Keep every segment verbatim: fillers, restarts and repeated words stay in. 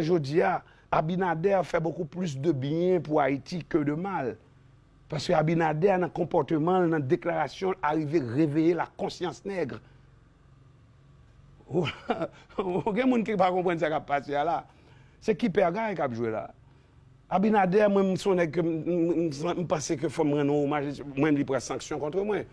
Jodi a, Abinader fait beaucoup plus de bien pour Haïti que de mal. Paske Abinader, nan konpòteman l, nan deklarasyon l, arive reveye la konsyans nèg. Ou gen moun ki pa konprann sa k ap pase a la. Se ki pègay k ap jwe la. Abinader, mwen, m se yon nèg ke m, m, m, m panse ke fò m rann yon omaj. Mwen, li pran sanksyon kont mwen.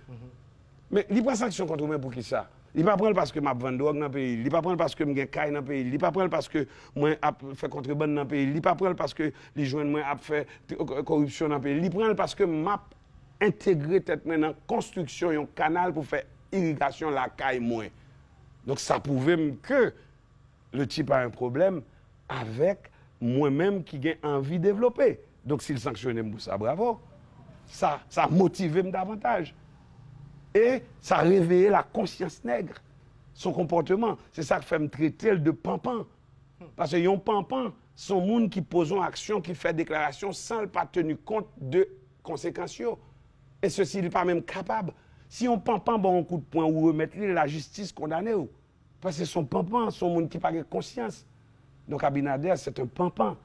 Men li pran sanksyon kont mwen pou ki sa? Li pa pran l paske m ap vann dwòg nan peyi l. Li pa pran l paske m gen kay nan peyi l. Li pa pran l paske mwen ap fè kontrebann nan peyi l. Li pa pran l paske li jwenn mwen ap fè t-, koripsyon nan peyi l. Li pran l paske m ap entegre tèt mwen nan konstriksyon yon kanal pou fè irigasyon lakay mwen. Donk, sa pwouve m ke le type a un problème avec mwen menm ki gen anvi devlope. Donk, si l sanksyone m pou sa, bravo. Sa, sa motive m davantaj. E sa reveye la konsyans nèg. Son konpòteman. Se sa k fè m trete l de panpan. Paske yon panpan, se yon moun ki poze yon aksyon, ki fè deklarasyon san l pa teni kont de konsekans yo. E sesi, li pa menm kapab. Si yon panpan ba w yon kout pwen ou remèt li, lajistis kondane w. Paske se yon panpan, se yon moun ki pa gen konsyans. Donk, Abinader, se yon panpan.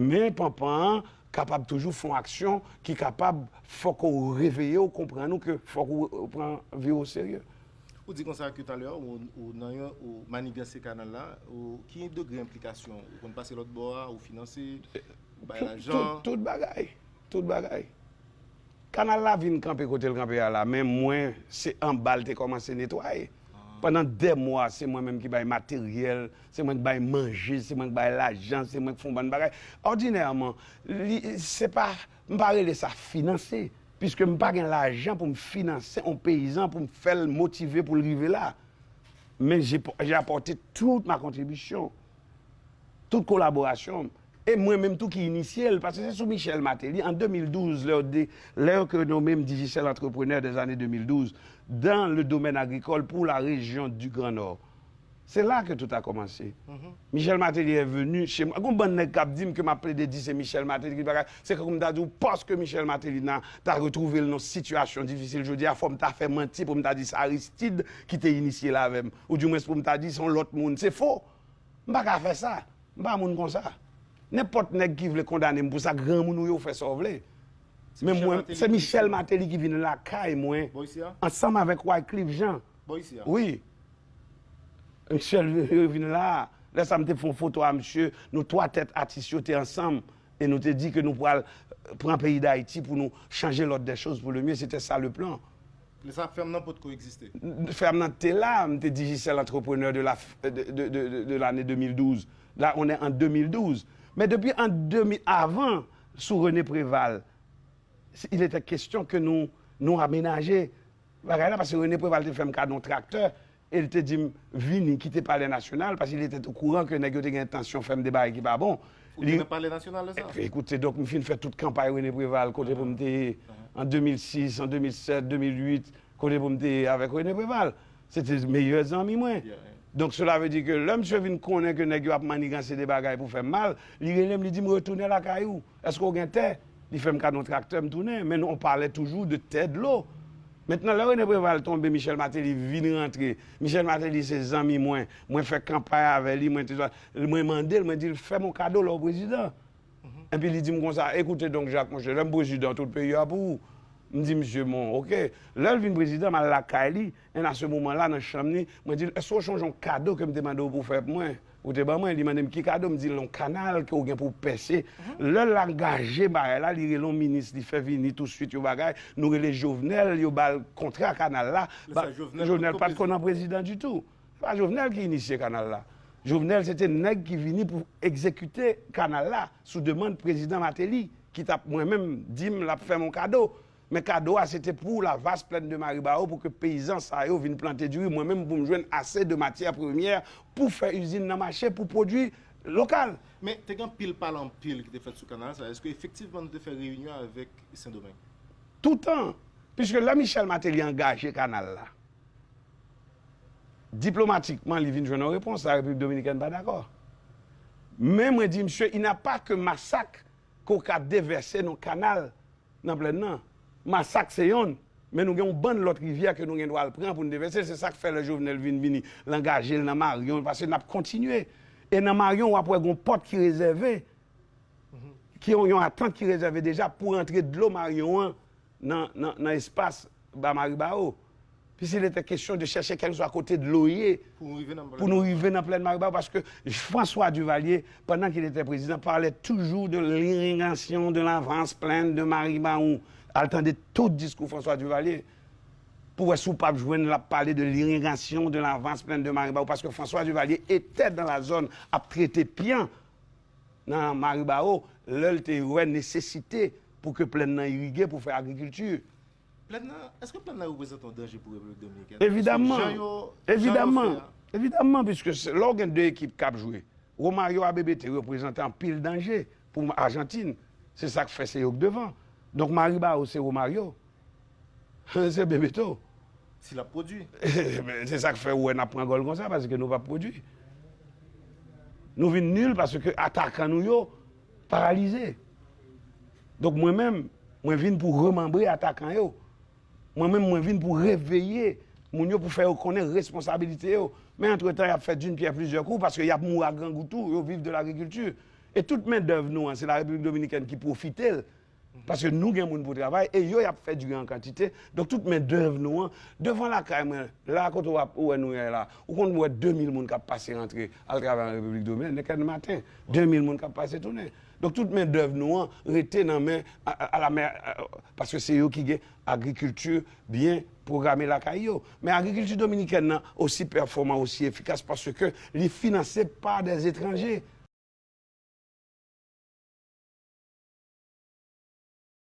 Men panpan an kapab toujou fè yon aksyon ki kapab fòk ou reveye w, konprann ou ke fòk ou pran vi w o serye. Ou di konsa ke talè, ou, ou nan yon, ou maniganse kanal la, ou, ki degre enplikasyon? Ou konn pase lòt bò a, ou finanse, ou bay lajan? Tout, tout bagay. Tout bagay. Kanal la vin kanpe kote l kanpe a la, men mwen, se anba l te kòmanse netwaye. Pandan dè mwa, se mwen menm ki bay materyèl, se mwen ki bay manje, se mwen ki bay lajan, se mwen ki fè yon bann bagay. Òdinèman, li, se pa, m pa rele sa finanse, piske m pa gen lajan pou m finanse yon peyizan, pou m fè l motive pou l rive la. Men j'ai, j'ai apporté toute ma contribution, tout kolaborasyon m. E mwen menm tou ki inisye l, paske se sou Michel Martelly, an de mil douz, lè yo de, lè yo ke nonmen m Digicel Entrepreneur des années deux mille douze, dans le domaine agricole pour la région du Grand Nord. C'est là que tout a commencé. Michel Martelly est venu chez moi. Gon bann nèg k ap di m ke m ap plede di se Michel Martelly ki bagay. Se kòm m ta di w, paske Michel Martelly nan, ta retwouve l nan sitiyasyon difisil jodi a, fò m ta fè manti pou m ta di se Aristide ki te inisye l avè m. Oudimwens pou m ta di se yon lòt moun. Se fo. M pa ka fè sa. M pa moun konsa. Nenpòt nèg ki vle kondane m pou sa, granmoun ou ye, ou fè sa w vle. Men mwen, se Michel Martelly ki vin lakay mwen, ansanm avèk Wyclef Jean. Wi. Michel vin la. Lè sa, m te fè yon foto a misye, nou twa tèt atis yo te ansanm, e nou te di ke nou pral pran peyi Dayiti pou nou chanje l'ordre des choses pour le mieux. C'était ça le plan. Lè sa, fèm nan potko egziste. Fèm nan te la, m te Digicel Entrepreneur de la, de, de, de, de, de l'année deux mille douze. Là, on est en deux mille douze. Men depi an de mil, avan, sou René Préval, il était question que nou, nou amenaje bagay la, paske René Préval te fè m kado yon traktè, e l te di m, vini, kite Palè Nasyonal, paske il était au courant que nèg yo te gen entansyon fè m de bagay ki pa bon. Ou te nan Palè Nasyonal lè sa? Epi, ekoute, donk, m fin fè tout kanpay René Préval, kote pou m te ye, an de mil sis, an de mil sèt, de mil uit, kote pou m te ye avèk René Préval. Se te meyè zanmi mwen. Donk, cela veut dire que lè misye vin konnen ke nèg yo ap maniganse de bagay pou fè m mal, li rele m, li di m, retounen lakay ou. Èske w gen tè? Li fè m kado yon traktè, m tounen. Men on parlait toujours de tè dlo. Mentnan, lè René Préval tonbe, Michel Martelly vin rantre. Michel Martelly se zanmi mwen. Mwen fè kanpay avè li, mwen te, mwen mande l, mwen di l, fè m yon kado lè w prezidan. Epi li di m konsa, ekoute donk, Jacques, monchè, lè m prezidan, tout peyi a pou ou. M di misye, bon, oke. Lè l vin prezidan, m al lakay li. And à ce moment-là, nan chanm li, mwen di l, èske w chonje yon kado ke m te mande w pou w fè pou mwen? Ou te ban mwen, li mande m ki kado, m di l yon kanal ke w gen pou w pèse. Lè l angaje bagay la, li rele yon minis, li fè vini touswit yon bagay, nou rele Jovenel, yo ba l kontra kanal la. Jovenel pa t konn an prezidan ditou. Se pa Jovenel ki inisye kanal la. Jovenel se te nèg ki vini pou egzekite kanal la sou demann prezidan Martelly, ki t ap mwen menm di m l ap fè m yon kado. Men kado a, se te pou la vaste plaine de Maribaho, pou ke peyizan sa yo vin plante diri, mwen menm pou m jwenn ase de matyè premyè pou fè izin nan mache, pou pwodui lokal. Men te gen anpil pale anpil ki te fèt sou kanal sa. Èske efektivman nou te fè reyinyon avèk Sendomeng? Toutan. Piske lè Michel Martelly angaje kanal la, diplomatikman, li vin jwenn yon repons, la Repiblik Dominikèn pa dakò. Men mwen di misye, il n'y a pas que masak ke w ka devèse nan kanal nan plèn nan. Masak se yonn, men nou gen yon bann lòt rivyè ke nou gen dwa al pran pou n devèse. Se sa k fè lè Jovenel vin vini, l angaje l nan Marion, paske n ap kontinye. E nan Maryon, w ap wè gen yon pòt ki rezève, ki yon, yon atant ki rezève deja pou rantre dlo Maryon an nan, nan, nan espas ba Maribawo. Puisqu'il était question de chercher quel que soit côté de l'eau ye Pou nou rive nan pour nous arriver dans plaine Maribawo, parce que François Duvalier, pendant qu'il était président, parlait toujours de l'irrigation de l'avance plaine de Maribawo. Al tande tout diskou François Duvalier. Pou wè si w p ap jwenn l ap pale de l'irrigation de l'avance plaine de Maribawo, paske François Duvalier était dans la zone ap trete pyan nan Maribawo, lè l te wè nesesite pou ke plèn nan irige pou fè agrikilti. Plèn nan, èske plèn nan reprezante yon danje pou Repiblik Dominikèn? Evidamman. Evidamman. Evidamman, puisque lè w gen de ekip k ap jwe, Romario a B B T reprezante anpil danje pou Ajantin. Se sa k fè se yo k devan. Donk Maribawo se Romario. Se Bebeto. Si l ap pwodui. Se sa k fè ou wè n ap pran gòl konsa, paske nou p ap pwodui. Nou vin nil paske atakan nou yo paralize. Donk mwen menm, mwen vin pou remanbre atakan yo. Mwen menm, mwen vin pou reveye moun yo, pou fè yo konnen responsabilite yo. Men antretan, y ap fè d'une pierre plusieurs coups, paske y ap mouri a grangou tou, yo viv de lagrikilti. E tout mendèv nou an, se la Repiblik Dominikèn ki pwofite l. Paske nou gen moun pou travay, e yo y ap fè diri an kantite. Donk tout mendèv nou an, devan lakay mwen, la kote w ap, ou wè nou ye la, ou konn wè de mil moun k ap pase rantre al travay an Repiblik Dominikèn maten. De mil moun k ap pase tounen. Donk tout mendèv nou an rete nan men a, a, a la men, a, paske se yo ki gen agrikilti byen pwograme lakay yo. Men agrikilti dominikèn nan osi pèfòman, osi efikas paske li finanse pa dè etranje.